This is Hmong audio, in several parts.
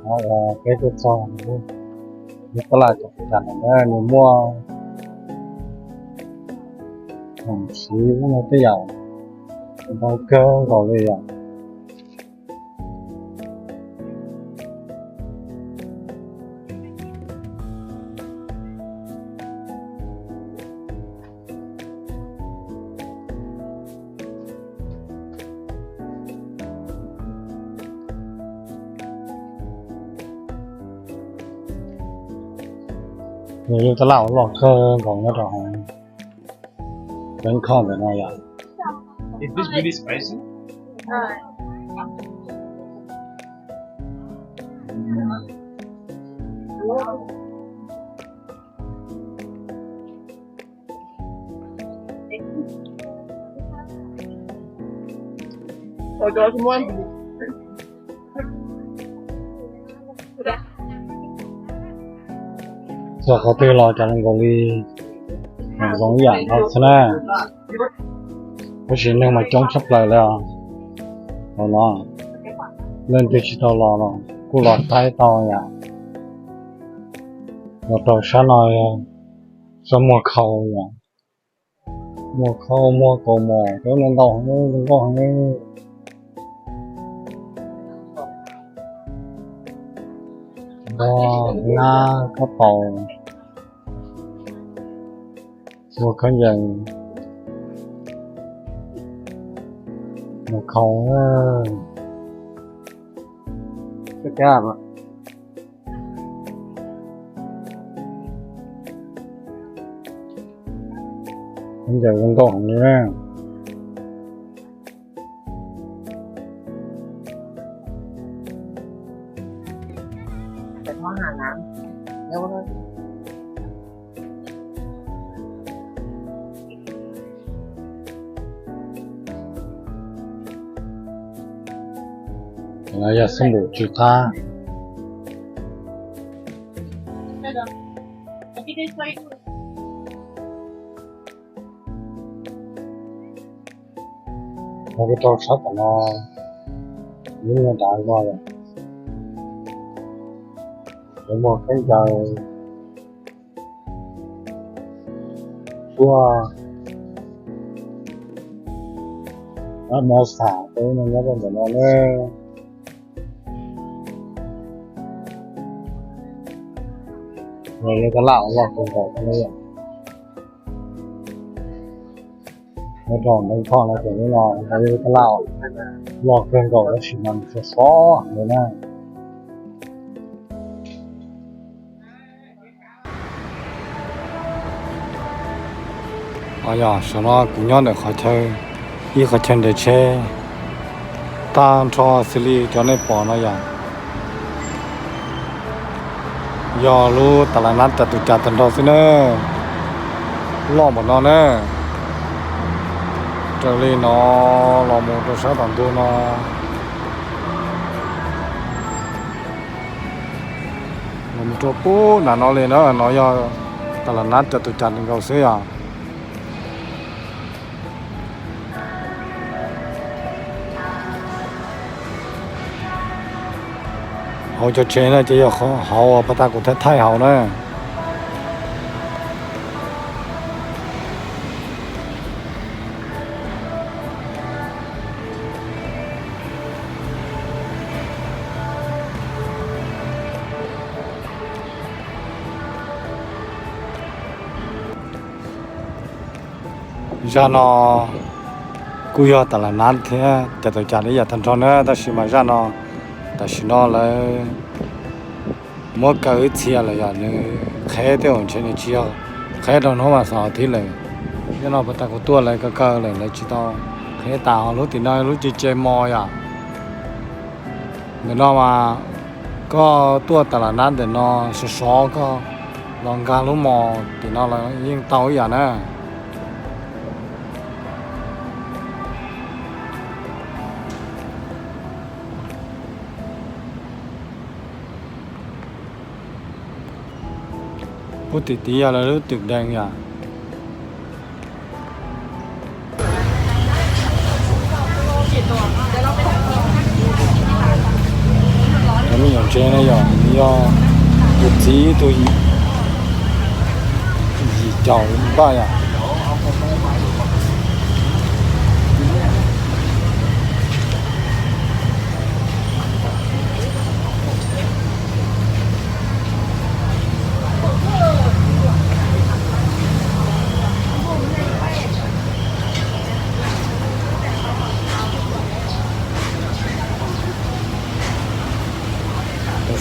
Peb tuaj txog lub tab laj cov tas no na, nws muaj khoom siv, muaj tej yam ntau kawg nkaus li yom. Nws yog tab laj uas loj kawg nkaus nyob rau hauv Bangkok ntawm no yom. Txog qhov twg los cas los nkaus li zoo ib yam no xwb na. Tab sis neeg mas coob tshaj plaws li os. Hauv no leej twg tsis tau los los kuj los saib tau yom. Los rau sab no, sab muag khau yom. Muag khau, muag kaus mom, cov no ntau heev, zoo nkauj heev. Npog, nab, khaub paus, muag khaub ncaws, muag khau. Khaub ncaws zoo nkauj heev li na. Yog xab npum tsw qab. Ho kuj rau sab tom no, ib nyuag dav zog lawm. Cov muag khaub ncaws, tshuaj, dab mov xam, tej no nyob rau ntawm no na. Yog tab laj uas loj kawg nkaus li. Nyob rau Bangkok no ces lub no yog tab laj uas loj kawg nkaus tab sis mas nws sov sov heev li na. Yog saum no kuv nyob ntawm qhov chaw, ib qhov chaw nres tsheb tag nrho xws li cov nej pom no yom. Yog lub tas las nab Catucas tag nrho xwb na, loj npaum no na. Raws li no los mus rau sab tom ntug no, los mus rau pub nram no li na, no yog tas las nab Catucas nkaus xwb yom. Hauv cov tsev no ces yog hauv uas pas tas kuv thaij thaij hauv na. Zaj no kuj yog tas las nab thiab Catucas ib yam tag nrho na, tab sis mas zaj no tam sim no lawv muab kaw ib txhia lawm yom, nws qheb tej zaum ntshe nws tsis yog qheb rau hnub vas xaum thiv lawm. Nyob no pas tas kuv tuaj lawv kaw kaw lawm, lawv tsis tau qheb tas. Ho lub tim no lub ce ce mos yom. Ntawm no mas koj tuaj tas las nab ntawm no sov sov koj los nkag lub mos tim no los yeej tau ib yam na. Puag tim tid yog lawv lub twm dees yom. Cov me nyuam Ces no yog, yog tus txiv tus yim caum npaj yom.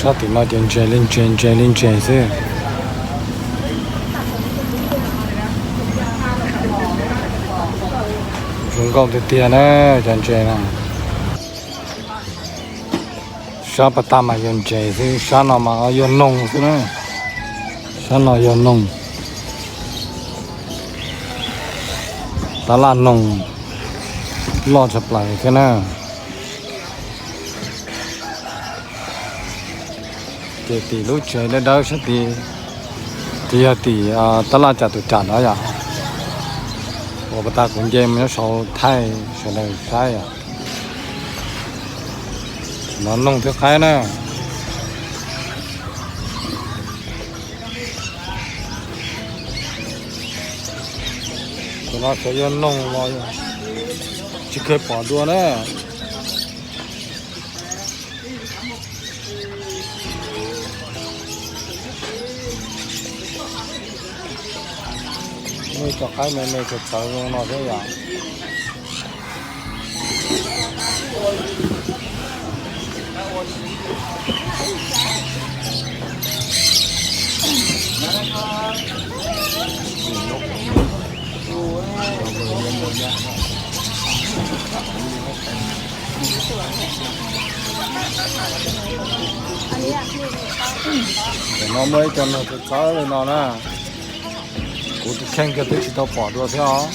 Sab tim no ces ntses li ntses, ntses li ntses xwb. Zoo nkauj tiag tiag na, cov ntses no. Sab pas tag mas yog ntses xwb, sab no mas yog noog xwb na. Sab no yog noog. Tab laj noog loj tshaj plaws thiab na. Ces tim lub tsev dawb dawb sab tid, ces yog tim tab laj cas tus cas no yom, uas pas tas kuv nce mus nyob saud thaij sawv daws saib yom. No noog thiab qaib na. Tus no xyov yog noog los tsis kheev pom dua na. Muaj ib co qaib me me txawv txawv zoo no thiab yom. Tam no muaj ib co noog txawv txawv li no na. Kuv tus kheej kiag twb tsis tau pom dua thiab os.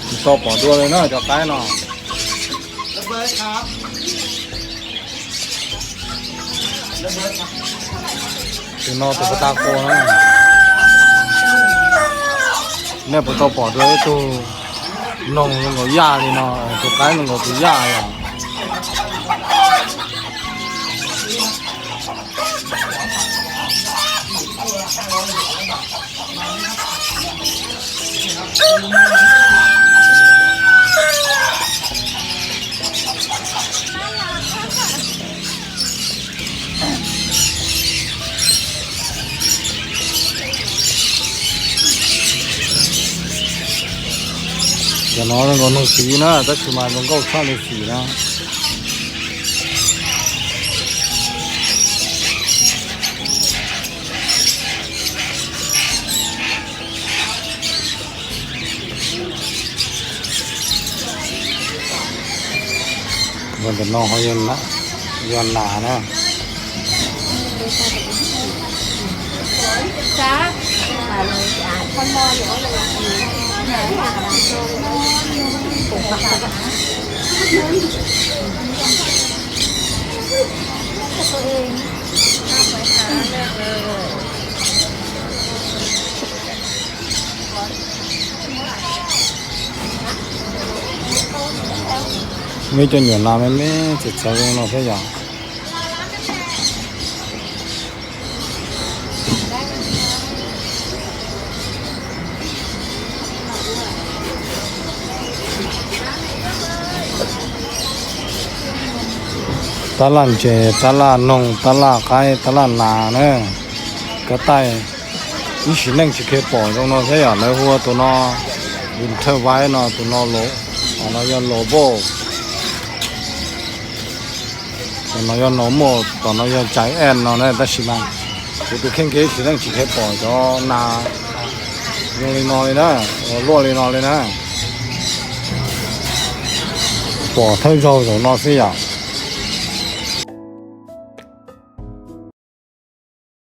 Tsis tau pom dua li na cov qaib no. Tus no tus pas tas qua na. Nej puas tau pom dua ib tug noog zoo nkaus yaj li no, tus qaib zoo nkaus tus yaj yom. Cov no zoo nkaus noog xiv na, tab sis mas zoo nkauj tshaj li xim na. Ntawm no ho yog nas na. Muaj ib co nyuam nas me me txawv txawv no thiab yom. Tab laj ntses, tab laj noog, tab laj qaib, tab laj nas na. Kav taij ib sim neej tsis kheev pom zoo no thiab yom, lawv hu ua tus no winter white no, tus no, no yog lobo. Tom no yog normal, tom no yog giant no na, tab sis mas kuv tus kheej kiag ib sim neej tsis kheev pom cov nas Zoo li no li na, ua luaj li no li na. Pom thawj zaug zaum no xwb yom.